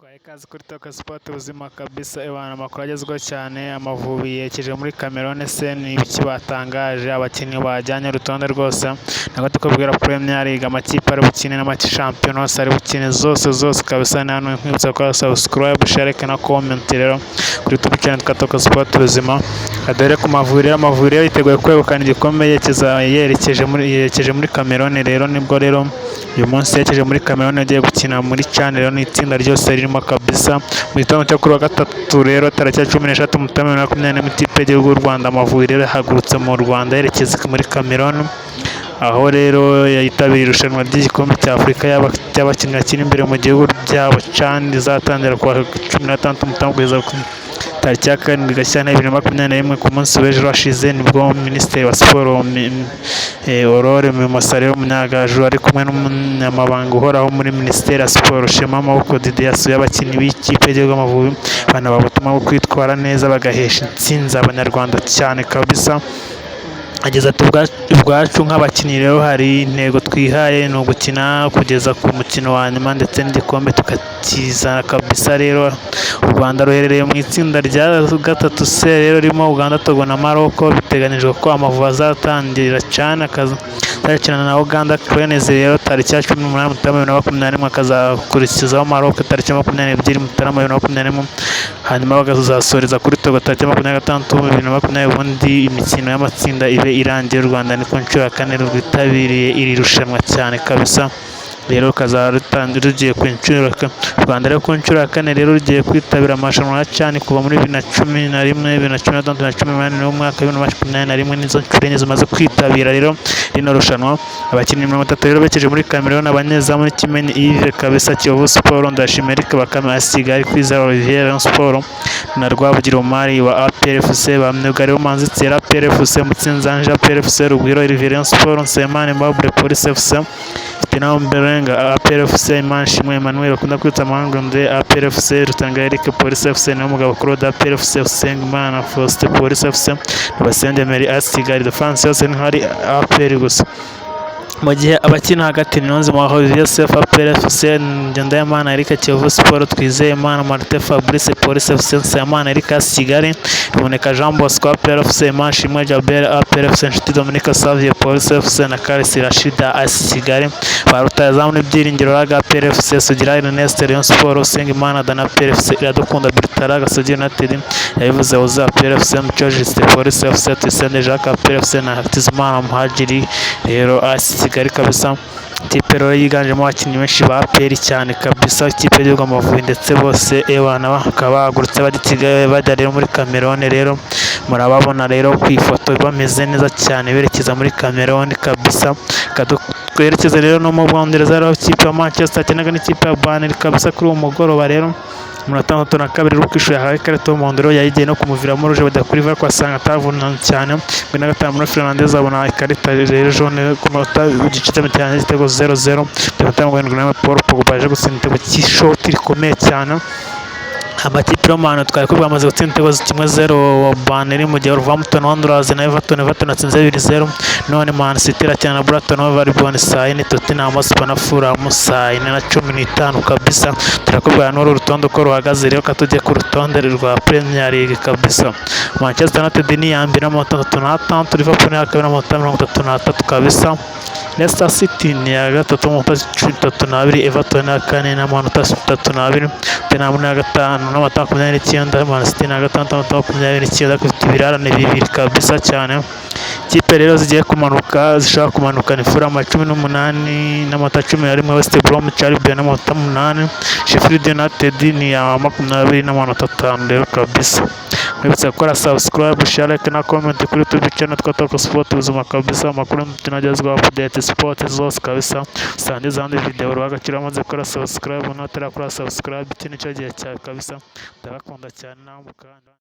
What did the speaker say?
Twahaye ikaze kuri Talk Sport ubuzima kabisa, ebana amakuru agezweho cyane. Amavubi yerekeje muri Cameroon, se ni ibiki batangaje? Abakinnyi bajyanye, urutonde rwose ntabwo tukubwira. Premier League, amakipe ari bukine n'amashampiyona hose ari bukine, zose zose kabisa. Ni hano nkwibutsa gukora subscribe, share na comment rero kuri YouTube channel twa Talk Sport ubuzima. Dore ku Mavubi rero, Amavubi rero yiteguye kwegukana igikombe, yerekeje muri Cameroon. Rero nibwo rero uyu munsi yerekeje muri Cameroon, agiye gukina muri CHAN. Rero ni itsinda ryose ririmo kabisa. Mu gitondo cyo kuri wa gatatu rero, tariki ya 13 Mutarama 2021, ikipe y'igihugu y'u Rwanda Amavubi rero yahagurutse mu Rwanda yerekeza muri Cameroon, aho rero yitabiriye irushanwa ry'igikombe cya Afurika cy'abakinnyi bakina imbere mu gihugu byabo, CHAN, rizatangira kuwa 16 Mutarama kugeza ku tariki ya 7 Gashyantare 2021. Ku munsi w'ejo hashize nibwo Minisitiri wa Siporo Aurore Mimosa rero Munyangaju ari kumwe n'Umunyamabanga uhoraho muri Minisiteri ya Siporo Shema Maboko Didier yasuye abakinnyi b'ikipe y'igihugu Amavubi, banabaha ubutumwa bwo kwitwara neza bagahesha intsinzi Abanyarwanda cyane kabisa. Agize ati: "Ubwacu nk'abakinnyi rero hari intego twihaye, ni ugukina kugeza ku mukino wa nyuma ndetse n'igikombe tukakizana kabisa." Rero u Rwanda ruherereye mu itsinda rya gatatu C rero ririmo Uganda, Togo na Maroc. Biteganyijwe ko Amavubi azatangira CHAN akazakina na Uganda Cranes rero tariki ya 18 Mutarama 2021, akazakurikizaho Maroc tariki ya 22 Mutarama 2021, hanyuma bakazasoreza kuri Togo tariki ya 26 2020, ubundi imikino y'amatsinda ibe irangiye. U Rwanda ni ku nshuro ya kane rwitabiriye iri rushanwa cyane kabisa. Rero rukazaba rugiye ku nshuro, u Rwanda rero ku nshuro ya kane rero rugiye kwitabira amarushanwa ya CHAN kuva muri 2011, 2016 na 18 n'umwaka wa 2021. Nizo nshuro enye zimaze kwitabira rero rino rushanwa. Abakinnyi 30 rero berekeje muri Cameroon. Abanyezamu ni Kimenyi Yves kabisa, Kiyovu Sport, Ndayishimiye Eric Bakame, AS Kigali, Kwizera Olivier, Rayon Sport, na Rwabugiri Omar wa APR FC. Ba myugariro: Manzi Thierry, APR FC, Mutsinzi Ange, APR FC, Rugwiro Olivier, Rayon Sport, Nsabimana Aimable, Police FC, Fitina Ombolenga, APR FC, Imanishimwe Emmanuel bakunda kwita Mahangande, APR FC, Rutanga Eric, Police FC, Niyomugabo Claude, APR FC, Usengimana Faustin, Police FC, Basenge Emery, AS Kigali. Defense yose ntihari APR gusa, mu gihe abakina hagati: Niyonzima Olivier Sefu, APR FC, Ngendahimana Eric, Kiyovu Sport, Twizeyimana Martin Fabrice, Police FC, Nsabimana Eric, AS Kigali, Ruboneka Jean Bosco, APR FC, Imanishimwe Djabel, APR FC, Nshuti Dominique Savio, Police FC, na Karisi Rashida, AS Kigali. Ba rutahizamu ni Byiringiro Lague, APR FC, Sugira Ernest, Rayon Sport, Usengimana Dana, APR FC, Iradukunda Bertrand, Gasogi United, Yabivuze Oza, APR FC, Mucyo Justin, Police FC, Tuyisenge Jacques, APR FC, na Hakizimana Muhadjiri rero, AS Kigali kabisa. Ikipe rero yiganjemo abakinnyi benshi ba APR cyane kabisa, ikipe y'igihugu Amavubi, ndetse bose ewana bakaba bahagurutse bajya i Kigali, bajya rero muri Cameroon. Rero murababona rero ku ifoto bameze neza cyane berekeza muri Cameroon kabisa. Twerekeze rero no mu Bwongereza rero, ikipe ya Manchester yakinaga n'ikipe ya Burnley kabisa kuri uwo mugoroba. Rero umunota 62, Luke Shaw yahawe ikarita y'umuhondo, rero yayigiye no kumuviramo rouge. Bajya kuri VAR basanga atavunanye cyane. 45, Bruno Fernandes abona ikarita rero jaune ku munota igice cyane, igitego 0-0. Iminota 71, Paul Pogba yaje gutsinda igitego cy'ishoti rikomeye cyane. Amakipe yo mu hantu twari ko bamaze gutsinda ibitego 1-0 Burnley, mu gihe Wolverhampton Wanderers na Everton, Everton yatsinze 2-0. None Man City irakina na Brighton Hove Albion saa yine, Tottenham Hotspur na Fulham saa 4:15 kabisa. Turakubwira n'uru rutonde uko ruhagaze. Rero ka tujye ku rutonde rwa Premier League kabisa. Manchester United ni iya mbere n'amanota 36, Liverpool ni iya kabiri n'amanota 33 kabisa, Leicester City ni iya gatatu n'amanota 32, Everton ni iya kane n'amanota 32, Tottenham ni iya gatanu n'amanota 29, Man City ni iya gatandatu n'amanota 29, ifite ibirarane bibiri kabisa cyane. Ikipe rero zigiye kumanuka, zishobora kumanuka, ni Fulham 18 n'amanota 11, West Bromwich Albion n'amanota 8, Sheffield United ni iya 20 n'amanota 5 rero kabisa. Mwibutse gukora subscribe, share, like na comment kuri YouTube channel twa Talk Sport ubuzima kabisa. Amakuru y'umukino agezweho, update, sport zose kabisa. Usangiza ahandi video ruhagakira amaze gukora subscribe, n'utarakora subscribe iki nicyo gihe cyawe kabisa. Ndabakunda cyane nawe mukanda.